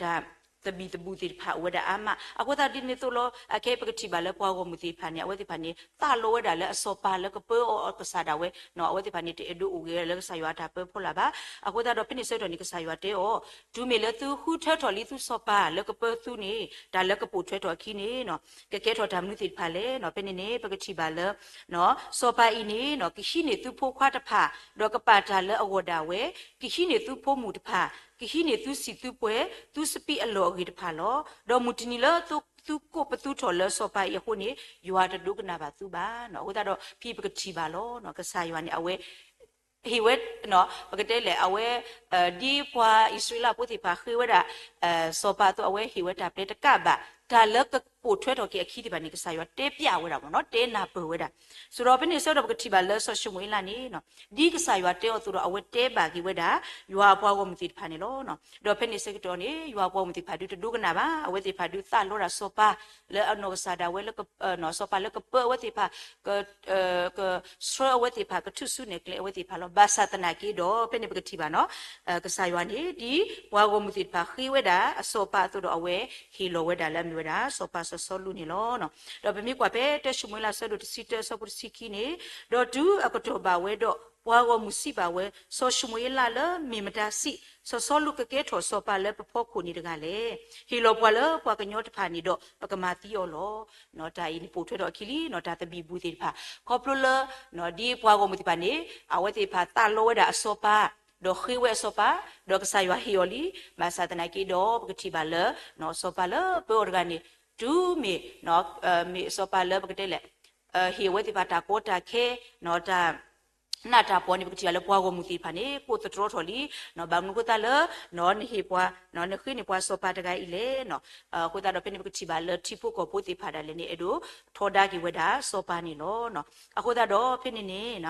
တၢ်သဘံၣ်သဘုၣ်သ့ၣ်တဖၣ်အိၣ်ဝဲဒၣ်အါမး. အဃိသတးဒ်န့ၣ်အသိးလီၤ အခဲအံၤပကထံၣ်ဘၣ်လၢပှၤဂီၢ်မုၢ်သ့ၣ်တဖၣ်န့ၣ် အဝဲသ့ၣ်တဖၣ်န့ၣ် သးလီဝဲဒၣ်လၢအစီၤပၤလၢကပၢအီၤကစၢ်ဒၣ်ဝဲ အဝဲသ့ၣ်တဖၣ်န့ၣ် တအဲၣ်ဒိးအိၣ်ဂ့ၤလၢကစၢ်ယွၤအတၢ်ပၢဖီလာ်ဘၣ်. အဃိသတးဒီးဖဲန့ၣ်ဆၢကတီၢ်န့ၣ် ကစၢ်ယွၤတဲအီၤ တုၤမ့ၢ်လၢသုဃုထၢထီၣ်လံသုစီၤပၤလၢကပၢသုန့ၣ် တၢ်လၢကပိာ်ထွဲထီၣ်အခံန့ၣ် ကကဲထီၣ်တၢ်မနုၤသ့ၣ်တဖၣ်လဲၣ်. ဖဲန့ၣ်န့ၣ် ပကထံၣ်ဘၣ်လၢ စီၤပၤအံၤန့ၣ် ကဟံးန့ၢ်သုဖိခွါတဖၣ် ဒီးကပာ်တၢ်လၢအဂီၢ်ဒၣ်ဝဲ, ကဟံးန့ၢ်သုဖိမုၣ်တဖၣ်, ကဟံးန့ၢ်သုစံာ်သုပှဲၤ, သုစပံးအလီၢ်အဂ့ၤတဖၣ်လီၤ. ဒီးမုၢ်တနံၤလၢသုကိးပသူထီၣ်လၢစီၤပၤအံၤအဃိန့ၣ် ယွၤတဒိကနၣ်ဘၣ်သုဘၣ်. အဃိသတးဒီး ဖဲပကထံၣ်ဘၣ်လီၤ ကစၢ်ယွၤန့ၣ် အဝဲ ဟ့ၣ်ဝဲ ပကတဲလဲၣ် အဝဲ ဒ်ပှၤအံၣ်စရ့လးဖိသ့ၣ်တဖၣ်ဃ့ဝဲဒၣ် စီၤပၤအသိး အဝဲဟ့ၣ်ဝဲတၢ်ပျဲတကးဘၣ် တၢ်လၢကပိာ်ထွဲထီၣ်က့ၤအခံသ့ၣ်တဖၣ်န့ၣ် ကစၢ်ယွၤတဲပျးဝဲဒၣ်မ့ၢ်နီၤ တဲနၢ်ပၢၢ်ဝဲဒၣ်. ဆိုတော့ ဖဲန့ၣ်ဆၢကတီၢ်ပကထံၣ်ဘၣ်လၢစီၤၡမူၤအ့လးန့ၣ် ဒ်ကစၢ်ယွၤတဲအီၤအသိးဒီး အဝဲတဲဘၣ်က့ၤဝဲဒၣ် ယွၤအပှၤဂီၢ်မုၢ်သ့ၣ်တဖၣ်န့ၣ်လီၤ. ဒီးဖဲန့ၣ်ဆၢကတီၢ်န့ၣ် ယွၤအပှၤဂီၢ်မုၢ်သ့ၣ်တဖၣ်ဒုးတဒိကနၣ်ဘၣ် အဝဲသ့ၣ်တဖၣ်ဒုးသးလီဒၣ်စီၤပၤ လၢအနီၢ်ကစၢ်ဒၣ်ဝဲ စီၤပၤလၢကပၢအဝဲသ့ၣ်တဖၣ် ကဆှၢအဝဲသ့ၣ်တဖၣ် ကထုးစုနဲၣ်ကျဲအဝဲသ့ၣ်တဖၣ်လီၤ. ဘၣ်ဆၣ်သနာ်က့ဒီး ဖဲန့ၣ်ပကထံၣ်ဘၣ်နီၤ ကစၢ်ယွၤန့ၣ် ဒ်ပှၤဂီၢ်မုၢ်သ့ၣ်တဖၣ်ဃ့ဝဲဒၣ်အစီၤပၤအသိးဒီး အဝဲဟ့ၣ်လီၤဝဲဒၣ်လၢအမ့ၢ်ဝဲဒၣ် စီၤပၤစီၤစီလူးန့ၣ်လီၤ. ဒီးပမ့ၢ်ကွၢ်ဖဲတၢၡမူၤအ့လး အဆၢဒိၣ်တဆံတၢ အဆၢဖိတဆံခံန့ၣ်, ဒီးတုၤအကတီၢ်ဘၣ်ဝဲဒီး ပှၤဂီၢ်မုၢ်စံးဘၣ်ဝဲ, စီၤၡမူၤအ့လးလၢမ့ၢ်မတၤဆံး, စီၤစီလူးကကဲထီၣ်စီၤပၤလၢပဖီခိၣ်န့ၣ်တဂၤလဲၣ်. ဟ့ၣ်လီၤပှၤလၢပှၤကညီတဖၣ်န့ၣ်ဒီး ပကမၤသံအီၤလီၤ. တၢ်အံၤန့ၣ်ပိာ်ထွဲထီၣ်အခံလံ တၢ်သဘံၣ်ဘုၣ်သ့ၣ်တဖၣ် ခီဖျိလၢ ဒ်ပှၤဂီၢ်မုၢ်သ့ၣ်တဖၣ်န့ၣ် အဝဲသ့ၣ်တဖၣ်သးလီဝဲဒၣ်အစီၤပၤ ဒီးဃ့ဝဲအစီၤပၤ ဒီးကစၢ်ယွၤဟ့ၣ်အီၤလံ. ဘၣ်ဆၣ်သနာ်က့ဒီး ပကထံၣ်ဘၣ်လၢ စီၤပၤလၢပၢအီၤတဂၤန့ၣ် တုၤမ့ၢ် မ့ၢ်စီၤပၤလၢပကတဲလဲၣ် ဟ့ၣ်အဝဲသ့ၣ်တဖၣ်တၢ်ကီတၢ်ခဲ တၢ် နၢ်တၢ်ပီန့ၣ် ပကထံၣ်ဘၣ်လၢပှၤဂီၢ်မုၢ်သ့ၣ်တဖၣ်န့ၣ် ကိးသတြီထီၣ်လံ, ဘၣ်မနုၤအဃိသတးလၢ နဟ့ၣ်ပှၤ နဃ့န့ၢ်ပှၤစီၤပၤတဂၤအံၤလဲၣ်. အဃိသတးဒီး ဖဲန့ၣ် ပကထံၣ်ဘၣ်လၢထံဖိကီၢ်ဖိသ့ၣ်တဖၣ်ဒၣ်လဲာ်န့ၣ် အဲၣ်ဒိးထီဒါက့ၤဝဲဒၣ်စီၤပၤန့ၣ်လီၤ. အဃိသတးဒီး ဖဲန့ၣ်န့ၣ်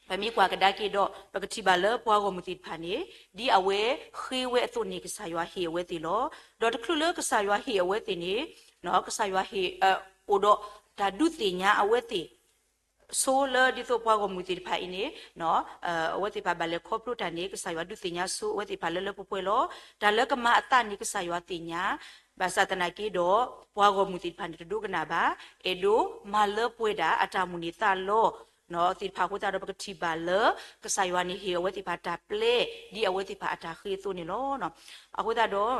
ပမ့ၢ်ကွၢ်ကဒါက့ၤဒီး ပကထံၣ်ဘၣ်လၢပှၤဂီၢ်မုၢ်သ့ၣ်တဖၣ်န့ၣ် ဒ်အဝဲဃ့ဝဲအသိးန့ၣ် ကစၢ်ယွၤဟ့ၣ်အဝဲသ့ၣ်လီၤ. ဒီးတချုးလၢကစၢ်ယွၤဟ့ၣ်အဝဲသ့ၣ်န့ၣ် ကစၢ်ယွၤဟ့ၣ် အိၣ်ဒီးတၢ်ဒုးသ့ၣ်ညါအဝဲသ့ၣ် ဆိလၢဒ်သိးပှၤဂီၢ်မုၢ်သ့ၣ်တဖၣ်အံၤန့ၣ် အဝဲသ့ၣ်တဖၣ်ဘၣ်လဲၤခီဖျိတၢ်န့ၣ် ကစၢ်ယွၤဒုးသ့ၣ်ညါဆိအဝဲသ့ၣ်တဖၣ်လၢလၢပှဲၤပှဲၤလီၤ. တၢ်လၢကမၤအသးန့ၣ် ကစၢ်ယွၤသ့ၣ်ညါ, ဘၣ်ဆၣ်သနာ်က့ဒီး ပှၤဂီၢ်မုၢ်သ့ၣ်တဖၣ်န့ၣ် တဒိကနၣ်ဘၣ်, အဲၣ်ဒိးမၤလၢပှဲၤဒၣ်အတၢ်မိၣ်န့ၢ်သးလီ သ့ၣ်တဖၣ်အဃိသတးဒီး ပကထံၣ်ဘၣ်လၢ ကစၢ်ယွၤန့ၣ်ဟ့ၣ်အဝဲသ့ၣ်တဖၣ်တၢ်ပျဲ ဒ်အဝဲသ့ၣ်တဖၣ်အတၢ်ဃ့အသိးန့ၣ်လီၤ. အဃိသတးဒီး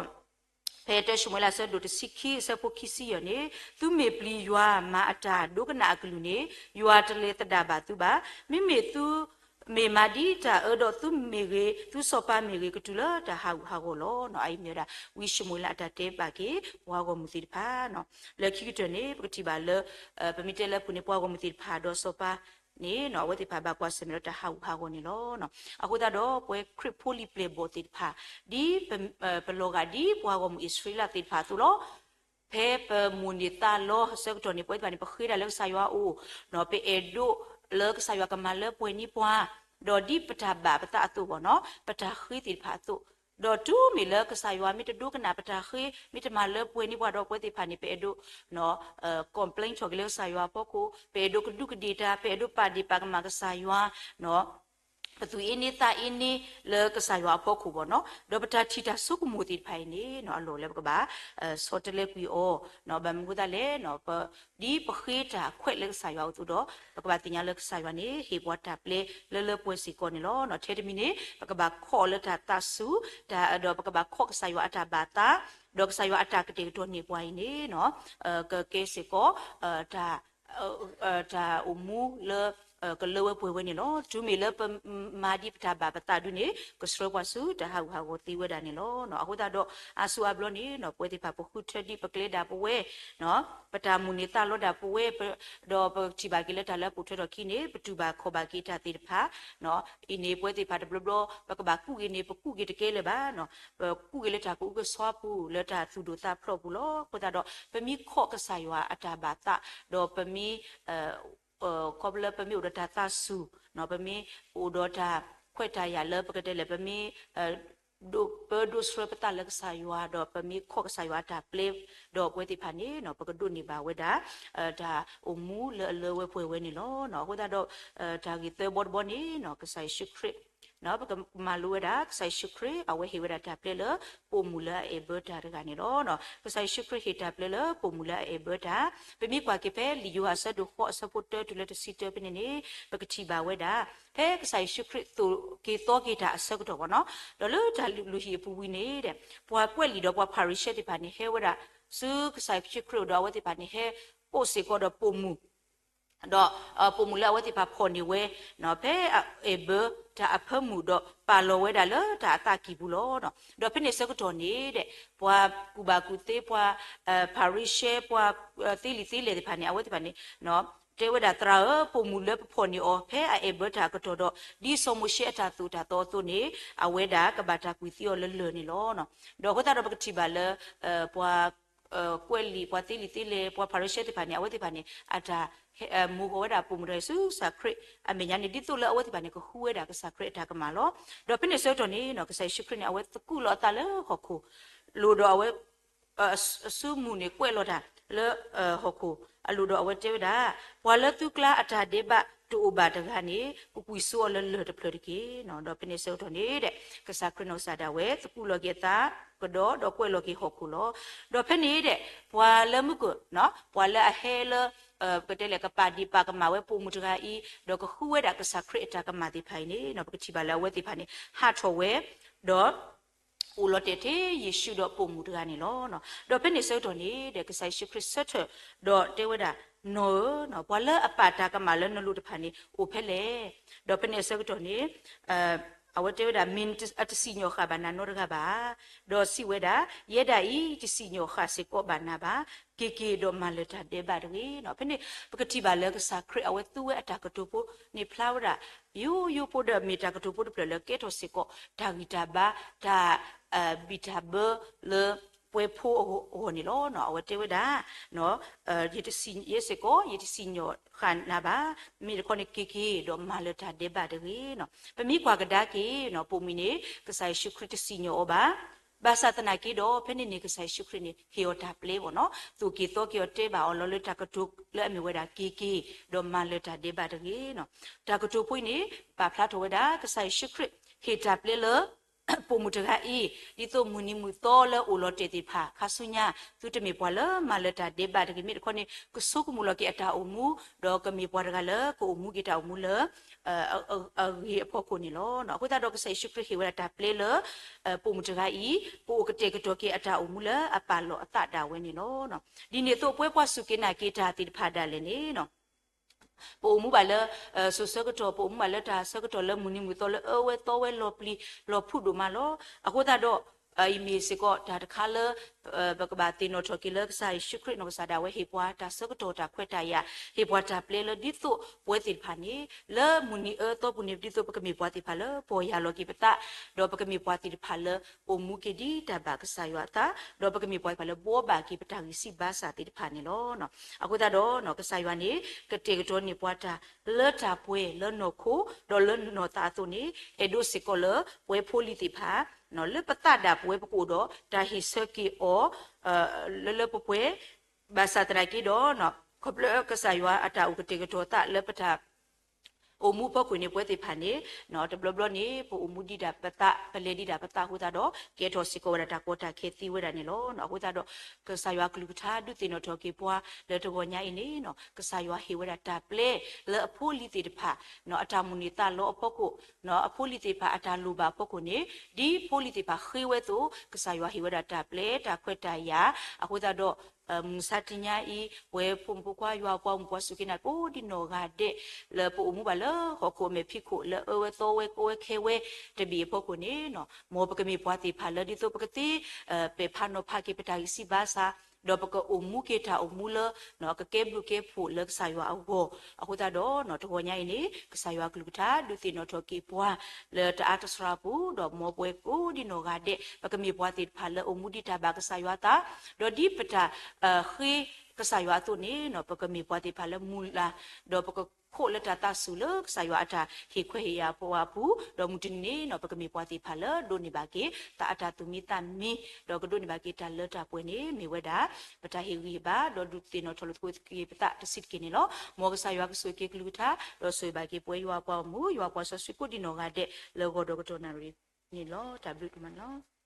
ဖဲတၢၡမူၤအ့လးအဆၢဒိၣ်တဆံခံအဆၢဖိခံဆံယဲၢ်န့ၣ်, သုမ့ၢ်ပျံၤယွၤမၤအတၢ်ဒိကနၣ်အကလုၢ်န့ၣ်, ယွၤတလဲၤသဒၣ်ဘၣ်သုဘၣ်. မ့မ့ၢ်သုမ့ၢ်မၤဒ်တၢ်အၢဒီး သုမ့ၢ်ဂ့ၤ, သုစီၤပၤမ့ၢ်ဂ့ၤ ကတုၤလၢတၢ်ဟးဂူာ်ဟးဂီၤလီၤ. အအံၤမ့ၢ်ဝဲဒၣ် ဝံၡမူၤအ့လးအတၢ်တဲဘၣ်က့ၤ ပှၤဂီၢ်မုၢ်သ့ၣ်တဖၣ် လၢခံကတၢၢ်န့ၣ် ပကထံၣ်ဘၣ်လၢ ပမ့ၢ်တဲလၢအပူၤန့ၣ် ပှၤဂီၢ်မုၢ်သ့ၣ်တဖၣ်ဒီးစီၤပၤန့ၣ် အဝဲသ့ၣ်တဖၣ်ဘၣ်ကွၢ်ဆၢၣ်မဲာ်ဒီးတၢ်ဟးဂူာ်ဟးဂီၤန့ၣ်လီၤ. အဃိသတးဒီး ပဝဲခရံာ်ဖိလံၤပျဲၢ်ဘီၣ်သ့ၣ်တဖၣ် ဒ်ပလီၤဂာ်ဒ်ပှၤဂီၢ်မုၢ်အံၣ်စရ့လးသ့ၣ်တဖၣ်အသိးလီၤ. ဖဲပမိၣ်န့ၢ်သးလီအဆၢကတီၢ်န့ၣ် ပဝဲသ့ၣ်တဖၣ်န့ၣ် ပဃ့တၢ်လၢကစၢ်ယွၤအအိၣ်, ပအဲၣ်ဒိးလၢကစၢ်ယွၤကမၤလၢပှဲၤန့ၢ်ပှၤ, ဒီးဒ်ပတၢ်ဘၣ်ပသးအသိးဘၣ်နီၤ, ပတၢ်ဃ့သ့ၣ်တဖၣ်အသိး, ဒီးတုၤမ့ၢ်လၢကစၢ်ယွၤမ့ၢ်တဒိကနၣ်ပတၢ်ဃ့, မ့ၢ်တမၤလၢပှဲၤန့ၢ်ပှၤဒီး ပဝဲသ့ၣ်တဖၣ်န့ၣ် ပအဲၣ်ဒိး complain ထီၣ်က့ၤလၢကစၢ်ယွၤအဖီခိၣ်, ပအဲၣ်ဒိးကဒူးကဒ့ၣ်တၢ်, ပအဲၣ်ဒိးပာ်ဒ့ၣ်ပာ်ကမၣ်ကစၢ်ယွၤ ပသူၣ်အ့န့သးအ့န့လၢကစၢ်ယွၤအဖီခိၣ်ဘၣ်နီၤ, ဒီးပတၢ်ထံၣ်တၢ်ဆိကမိၣ်သ့ၣ်တဖၣ်အံၤန့ၣ် အလီၢ်လၢပကဘၣ် ဆီတလဲကွံာ်အီၤ, ဘၣ်မနုၤအဃိသတးလဲၣ်, ဒ်ပဃ့တၢ်ခွဲးလၢကစၢ်ယွၤအသိးဒီး ပကဘၣ်သ့ၣ်ညါလၢကစၢ်ယွၤန့ၣ် ဟ့ၣ်ပှၤတၢ်ပျဲလၢလၢပှဲၤပှဲၤစ့ၢ်ကီးန့ၣ်လီၤ. ထဲတမံၤန့ၣ် ပကဘၣ်ခိးလၢတၢ်သးစူၤ, ဒီးပကဘၣ်ခိးကစၢ်ယွၤအတၢ်ဘၣ်သး, ဒီးကစၢ်ယွၤအတၢ်ကတဲာ်ကတီၤန့ၢ်ပှၤအံၤန့ၣ် ကကဲစ့ၢ်ကီး တၢ်အိၣ်မူလၢ ကလၢဝဲပှဲၤဝဲန့ၣ်လီၤ. တုၤမ့ၢ်လၢပမၤဒ်ပတၢ်ဘၣ်ပသးဒုန့ၣ် ကဆှၢပှၤဆူတၢ်ဟးဂူာ်ဟးဂီၤသ့ဝဲဒၣ်န့ၣ်လီၤ. အဃိသတးဒီး အါစုအါဘျီန့ၣ် ပဝဲသ့ၣ်တဖၣ်ပဃုထၢဒ်ပကျဲဒၣ်ပဝဲ, ပတၢ်မိၣ်န့ၢ်သးလီဒၣ်ပဝဲ, ဒီးပထံၣ်ဘၣ်က့ၤလၢတၢ်လၢအပိာ်ထွဲထီၣ်ခံန့ၣ် ပတူၢ်ဘၣ်ခီၣ်ဘၣ်က့ၤတၢ်သ့ၣ်တဖၣ် အံၤန့ၣ် ပဝဲသ့ၣ်တဖၣ်တဘျီဘျီ ပကဘၣ်ကူၣ်က့ၤန့ၣ် ပကူၣ်က့ၤတကဲလၢၤဘၣ်, ပကူၣ်က့ၤလၢတၢ်ကအုကစွါပူၤ လၢတၢ်သူၣ်ဒိၣ်သးဖျိးပူၤလီၤ. အဃိသတးဒီး ပမ့ၢ်ခိးကစၢ်ယွၤအတၢ်ဘၣ်သး, ဒီးပမ့ၢ် ခီဖျိလၢပမ့ၢ်အိၣ်ဒီးတၢ်သးစူၤ, ပမ့ၢ်အိၣ်ဒီးတၢ်ခွဲးတၢ်ယာ်လၢပကတဲလဲၣ် ပမ့ၢ် ပၢဒိးဆှၢပသးလၢကစၢ်ယွၤ ဒီးပမ့ၢ်ခိးကစၢ်ယွၤအတၢ်ပျဲ ဒီးပဝဲသ့ၣ်တဖၣ်န့ၣ် ပကဒိးန့ၢ်ဘၣ်ဝဲဒၣ် တၢ်အိၣ်မူလၢအလၢဝဲပှဲၤဝဲန့ၣ်လီၤ. အဃိသတးဒီး တၢ်ဂ့ၢ်သၢဘီတဘီန့ၣ် ကစၢ်ယ့ၣ်ၡူးခရံာ် ပကမၤလိဝဲဒၣ် ကစၢ်ယ့ၣ်ၡူးခရံာ် အဝဲဟ့ၣ်ဝဲဒၣ်တၢ်ပျဲလၢပိာ်မုၣ်လၢအအဲၣ်ဘၢတၢ်တဂၤန့ၣ်လီၤ. ကစၢ်ယ့ၣ်ၡူးခရံာ်ဟ့ၣ်တၢ်ပျဲလၢပိာ်မုၣ်လၢအအဲၣ်ဘၢတၢ်, ပမ့ၢ်ကွၢ်က့ၤဖဲလံာ်ယိၤဟၣ်အဆၢဒိၣ်ဃိးအဆၢဖိတၢတုၤလၢတဆံတၢဖဲန့ၣ်န့ၣ် ပကထံၣ်ဘၣ်ဝဲဒၣ် ဖဲကစၢ်ယ့ၣ်ၡူးခရံာ်သိၣ်က့ၤသီက့ၤတၢ်အဆၢကတီၢ်ဘၣ်နီၤ, ဒီးလၢတၢ်လုၢ်ဟံၣ်အပူၤဝံၤန့ၣ် ပှၤကွဲးလံာ်ဒီးပှၤဖၤရံၤၡဲသ့ၣ်တဖၣ်န့ၣ် ဟဲဝဲဒၣ်ဆူကစၢ်ယ့ၣ်ၡူးခရံာ်အအိၣ်ဒီး အဝဲသ့ၣ်တဖၣ်န့ၣ် ဟဲအိၣ်စ့ၢ်ကီးဒီးပိာ်မုၣ် ဒီးပိာ်မုၣ်လၢအဝဲသ့ၣ်တဖၣ်ဖီၣ်န့ၢ်ဝဲ ဖဲအအဲၣ်ဘၢတၢ်အဖၢမုၢ်ဒီး ပာ်လီၤဝဲဒၣ်လၢတၢ်အသးကံၢ်ပူၤလီၤ. ဒီးဖဲန့ၣ်ဆၢကတီၢ်န့ၣ်ဒီး ပှၤကူၣ်ဘၣ်ကူၣ်သ့ ပှၤဖၤရံၤၡဲ ပှၤသ့လံာ်သ့လဲၢ်သ့ၣ်တဖၣ်န့ၣ် အဝဲသ့ၣ်တဖၣ်န့ၣ် တဲဝဲဒၣ် သရၣ်ဧၢ, ပိာ်မုၣ်လၢပဖီၣ်န့ၢ်အီၤ ဖဲအအဲၣ်ဘၢတၢ်အကတီၢ်ဒီး ဒ်စီၤမိၤၡ့အတၢ်သိၣ်တၢ်သီအသိးန့ၣ် အဝဲဒၣ်ကဘၣ်တၢ်ကွံာ်သံအီၤလၢလၢၢ်န့ၣ်လီၤ. ဒီးအဃိသတးဒီးပကထံၣ်ဘၣ်လၢ ပှၤ ကွဲးလံာ် ပှၤသ့လံာ်သ့လဲၢ် ပှၤဖၤရံၤၡဲသ့ၣ်တဖၣ်န့ၣ် အဝဲသ့ၣ်တဖၣ်န့ၣ် အတၢ် မိၢ်ဃီၤဝဲဒၣ်ပိာ်မုၣ်တဂၤအံၤဆူကစၢ်ခရံာ်အမဲာ်ညါန့ၣ် ဒ်သိးလၢအဝဲသ့ၣ်တဖၣ်န့ၣ် ကဃုဝဲဒၣ်ကစၢ်ခရံာ်အတၢ်ကမၣ်လီၤ. ဒီးဖဲန့ၣ်ဆၢကတီၢ်န့ၣ် ကစၢ်ယ့ၣ်ၡူးခရံာ်န့ၣ် အဝဲသကူးလီၤအသးလၢဟီၣ်ခိၣ်လိၤဒီး အဝဲ အစုမုၢ်န့ၣ် ကွဲးလီၤတၢ်လၢဟီၣ်ခိၣ်အလိၤဒီး အဝဲတဲဝဲဒၣ် ပှၤလၢသုကျါအတၢ်ဒဲးဘးတအိၣ်ဘၣ်တဂၤန့ၣ် ကကွံာ်စိအီၤလၢလၢၢ်တဖျၢၣ်တက့ၢ်. ဒီးဖဲန့ၣ်ဆၢကတီၢ်န့ၣ်ဒီး ကစၢ်ခရံာ်နီၢ်ကစၢ်ဒၣ်ဝဲ သကူးလီၤက့ၤအသးကဒီး ဒီးကွဲးလီၤက့ၤဟီၣ်ခိၣ်လီၤ. ဒီးဖဲန့ၣ်ဒီး ပှၤလၢမုၢ်ကၢၢ် ပှၤလၢအဟဲလၢ ပကတဲလဲၣ် ကပာ်ဒ့ၣ်ပာ်ကမၣ်ဝဲပိာ်မုၣ်တဂၤအံၤ ဒီးကဃုဝဲဒၣ်ကစၢ်ခရံာ်အတၢ်ကမၣ်သ့ၣ်တဖၣ်အံၤန့ၣ် ပကထံၣ်ဘၣ်လၢအဝဲသ့ၣ်တဖၣ်န့ၣ် ဟးထီၣ်ဝဲ ဒီး အိၣ်လီၤတဲာ်ထဲယ့ၣ်ၡူးဒီးပိာ်မုၣ်တဂၤန့ၣ်လီၤ. ဒီးဖဲန့ၣ်ဆၢကတီၢ်န့ၣ်ဒီး ကစၢ်ယ့ၣ်ၡူးခရံာ်ဆၢထၢၣ် ဒီးတဲဝဲဒၣ် နီၢ်ဧၢ, ပှၤလၢအပာ်တၢ်ကမၣ်လၢနလိၤတဖၣ်န့ၣ် အိၣ်ဖဲလဲၣ်. ဒီးဖဲန့ၣ်အဆၢကတီၢ်န့ၣ် အဝဲတဲဝဲဒၣ် မ့ၢ်အတစံၣ်ညီၣ်ဃာ်ဘၣ်နၤနီတဂၤဘၣ်, ဒီးစံးဝဲဒၣ်, ယဲဒၣ်အံၤ ယတစံၣ်ညီၣ်ဃာ်စ့ၢ်ကီးဘၣ်နၤဘၣ်, က့ၤက့ၤဒီးမၤလၢၤတၢ်ဒဲးဘးတဂ့ၤနီၤ. ဖဲန့ၣ် ပကထံၣ်ဘၣ်လၢကစၢ်ခရံာ်အဝဲသူဝဲအတၢ်ကတိၤဖိန့ၣ်ဖျါဝဲဒၣ် ယိယိဖိဒီးမ့ၢ်တၢ်ကတိၤဖိတဖျၢၣ်လၢကဲထီၣ်စ့ၢ်ကီး တၢ်ဂံၢ်တၢ်ဘါ တၢ် ဘံၣ်တၢ်ဘၢလၢပှဲၤဖိအဂီၢ်န့ၣ်လီၤ. အဝဲတဲဝဲဒၣ် ယဲစ့ၢ်ကီး ယတစံၣ်ညီၣ်ဃာ်နၤဘၣ်, မ့ၢ်တခီန့ၣ်က့ၤက့ၤဒီးမၤလၢၤတၢ်ဒဲးဘးတဂ့ၤနီၤ. ပမ့ၢ်ကွၢ်ကဒါက့ၤ ပိာ်မုၣ်န့ၣ် ကစၢ်ယ့ၣ်ၡူးခရံာ်တစံၣ်ညီၣ်အီၤဘၣ်. ဘၣ်ဆၣ်သနာ်က့ဒီး ဖဲန့ၣ်န့ၣ် ကစၢ်ယ့ၣ်ၡူးခရံာ်န့ၣ် ဟ့ၣ်အီၤတၢ်ပျဲဘၣ်နီၤ, သိၣ်က့ၤသီက့ၤအီၤတဲဘၣ်အီၤလီၤလၢတၢ်ကတိၤလၢအမ့ၢ်ဝဲဒၣ်က့ၤက့ၤ ဒီးမၤလၢၤတၢ်ဒဲးဘးတဂ့ၤနီၤ. တၢ်ကတိၤဖိအံၤန့ၣ် ပာ်ဖျါထီၣ်ဝဲဒၣ် ကစၢ်ယ့ၣ်ၡူးခရံာ် ဟ့ၣ်တၢ်ပျဲလၢ ပိာ်မုၣ်တဂၤအံၤ ဒ်သိးမုၢ်နံၤမုၢ်သီလၢအိၣ်လီၤတဲာ်သ့ၣ်တဖၣ် ခါဆူညါ သုတမ့ၢ်ပှၤလၢမၤလၢၤတၢ်ဒဲးဘးတဂ့ၤ မ့ၢ်တခီန့ၣ် ကဆိကမိၣ်လီၤက့ၤအတၢ်အိၣ်မူ ဒီးကမ့ၢ်ပှၤတဂၤလၢကအိၣ်မူက့ၤတၢ်အိၣ်မူလၢ အဂ့ၤအဖီခိၣ်န့ၣ်လီၤ. အဃိသတးဒီးကစၢ်ယ့ၣ်ၡူးခရံာ်ဟ့ၣ်ဝဲဒၣ်တၢ်ပျဲလၢ ပိာ်မုၣ်တဂၤအံၤ ကအိၣ်ကတဲာ်ကတီၤက့ၤအတၢ်အိၣ်မူလၢအပာ်လီၤအသးဒၣ်ဝဲန့ၣ်လီၤ. ဒ်န့ၣ်အသိးပဝဲပှၤစူၢ်က့ၤနာ်က့ၤတၢ်သ့ၣ်တဖၣ်ဒၣ်လဲာ်န့ၣ် ပအိၣ်မူဘၣ်လၢ စိၤဆၢကတီၢ် ပအိၣ်မူဘၣ်လၢတၢ်ဆၢကတီၢ်လၢမုၢ်နံၤမုၢ်သီလၢအၢဝဲသီဝဲလီၤပျံၤလီၤဖုးဒိၣ်မးလီၤ. အဃိသတးဒီး အံၤမ့ၢ်စ့ၢ်ကီးတၢ်တခါလၢ ပကဘၣ်သ့ၣ်နီၣ်ထီၣ်က့ၤလၢကစၢ်ယ့ၣ်ၡူးခရံာ်နီၢ်ကစၢ်ဒၣ်ဝဲဟ့ၣ်ပှၤတၢ်ဆၢကတီၢ်တၢ်ခွဲးတၢ်ယာ် ဟ့ၣ်ပှၤတၢ်ပျဲလၢဒ်သိးပဝဲသ့ၣ်တဖၣ်န့ၣ် လၢမုၢ်နံၤအၢသီပူၤန့ၣ် ဒ်သိးပကမ့ၢ်ပှၤသ့ၣ်တဖၣ်လၢပီၢ်ယၢ်လီၤက့ၤပသး ဒီးပကမ့ၢ်ပှၤသ့ၣ်တဖၣ်လၢအိၣ်မူက့ၤဒ်တၢ်ဘၣ်ကစၢ်ယွၤအသး ဒီးပကမ့ၢ်ပှၤသ့ၣ်တဖၣ်လၢဘှီဘၣ်က့ၤပတၢ်ဂံၢ်စၢ်ဘါစၢ်သ့ၣ်တဖၣ်န့ၣ်လီၤ. အဃိသတးဒီး ကစၢ်ယွၤန့ၣ် ကတဲာ်ကတီၤန့ၢ်ပှၤတၢ်လၢတၢ်ပှဲၤလၢနီၢ်ခိ ဒီးလၢနီၢ်သးအသိးန့ၣ် အဲၣ်ဒိးစ့ၢ်ကီးလၢပဝဲဖိလံၤသ့ၣ်တဖၣ် လၢပသးဒၣ်ပဝဲပကအိၣ်ဒီးတၢ်ဟ့ၣ်ဆၢက့ၤအီၤ လၢလၢပှဲၤပှဲၤ ဘၣ်ဆၣ်သနာ်က့ဒီး ခီဖျိကစၢ်ယွၤအတၢ်အိၣ်ကတဲာ်ကတီၤသးလၢပတၢ် အိၣ်မူအဖီခိၣ်န့ၣ် ပဝဲသ့ၣ်တဖၣ်န့ၣ် တဘျီဘျီန့ၣ် ပအိၣ်မူဒံးဒၣ်ပသး ပလဲၤဒံးဒၣ်ပသးအဃိသတးဒီး ကဲထီၣ်စ့ၢ်ကီးဝဲဒၣ်တၢ်ကီတၢ်ခဲသ့ဝဲဒၣ်န့ၣ်လီၤ. အဃိသတးဒီး ကစၢ်ယွၤကလုၢ်ကထါဒုးသ့ၣ်နီၣ်ထီၣ်က့ၤပှၤလၢတဂီၤညါအံၤန့ၣ် ကစၢ်ယွၤဟ့ၣ်ဝဲဒၣ်တၢ်ပျဲလၢအဖိလံၤသ့ၣ်တဖၣ် အတၢ်မုၢ်န့ၢ်သးလီအဖီခိၣ် အဖိလံၤသ့ၣ်တဖၣ်အတၢ်လိၣ်ဘၣ်အဖီခိၣ်န့ၣ် ဒ်ဖိလံၤသ့ၣ်တဖၣ်ဃ့ဝဲအသိး ကစၢ်ယွၤဟ့ၣ်ဝဲဒၣ်တၢ်ပျဲတၢ်ခွဲးတၢ်ယာ် အဃိသတးဒီး မုၢ်မဆါတနံၤညါအံၤ ပဝဲဖိမုၣ်ဖိခွါ ယွၤအပှၤဂီၢ်မုၢ်ပှၤစူၢ်က့ၤနာ်က့ၤကိးဒံနီၢ်ဂၤဒဲး လၢပအိၣ်မူဘၣ်လၢဟီၣ်ခိၣ်အမဲာ်ဖံးခိၣ် လၢအၢဝဲသီဝဲကီဝဲခဲဝဲတဘ့ၣ်အဖီခိၣ်န့ၣ် မ်ပကမ့ၢ်ပှၤသ့ၣ်တဖၣ်လၢဒ်သိးပကသ့ ပဲာ်ဖးနီၤဖးက့ၤပတၢ်ဂံၢ်စၢ်ဘါစၢ် ဒီးပကအိၣ်မူက့ၤတၢ်အိၣ်မူလၢ ကကဲဘျုးကဲဖှိၣ်လၢကစၢ်ယွၤအဂီၢ် အဃိသတးဒီး တဂီၤညါအံၤန့ၣ် ကစၢ်ယွၤကလုၢ်ကထါဒုးသ့ၣ်နီၣ်ထီၣ်က့ၤပှၤ လၢတအါတစှၤပူၤ ဒီးမ်ပဝဲကိးဒံနီၢ်ဂၤဒဲး ပကမ့ၢ်ပှၤသ့ၣ်တဖၣ်လၢအိၣ်မူဒံးတၢ်ဘၣ်ကစၢ်ယွၤအသး ဒီးဒ်ပတၢ်ဃ့ကစၢ်ယွၤအသိးန့ၣ် ပကမ့ၢ်ပှၤသ့ၣ်တဖၣ်လၢမုၢ်လၢ် ဒီးပကခိးလၢတၢ်သးစူၤလၢကစၢ်ယွၤအတၢ်ဟ့ၣ်ခွဲးဟ့ၣ်ယာ်ပှၤအပူၤ ဒီးမုၢ်တနံၤန့ၣ် ပကမ့ၢ်ပှၤသ့ၣ်တဖၣ်လၢဒိးန့ၢ်ဘၣ်က့ၤ သးအတၢ်သူၣ်မံသးမံ ဒီးကဒိးန့ၢ်ဘၣ်က့ၤတၢ်လၢတၢ်ပှဲၤန့ၣ် မ့ၢ်ဝဲဒၣ် ပတၢ်ဟ့ၣ်ဂံၢ်ဟ့ၣ်ဘါ ဒီးဒုးသ့ၣ်နီၣ်ထီၣ်လိာ်သကိးက့ၤပသးတဆံးတက့ၢ်န့ၣ်လီၤ. မ်ကစၢ်ယွၤကဆိၣ်ဂ့ၤက့ၤကလုၢ်ကထါ ဒီးဆိၣ်ဂ့ၤဘၣ်က့ၤပဝဲယွၤအပှၤဂီၢ်မုၢ် ယွၤအပှၤစီဆှံကိးဒံနီၢ်ဂၤဒဲး လၢဂီၤဒီးကတီၢ်နၣ်ရံၣ်န့ၣ်လီၤ. တၢ်ဘျုးဒိၣ်မးန့ၣ်လီၤ.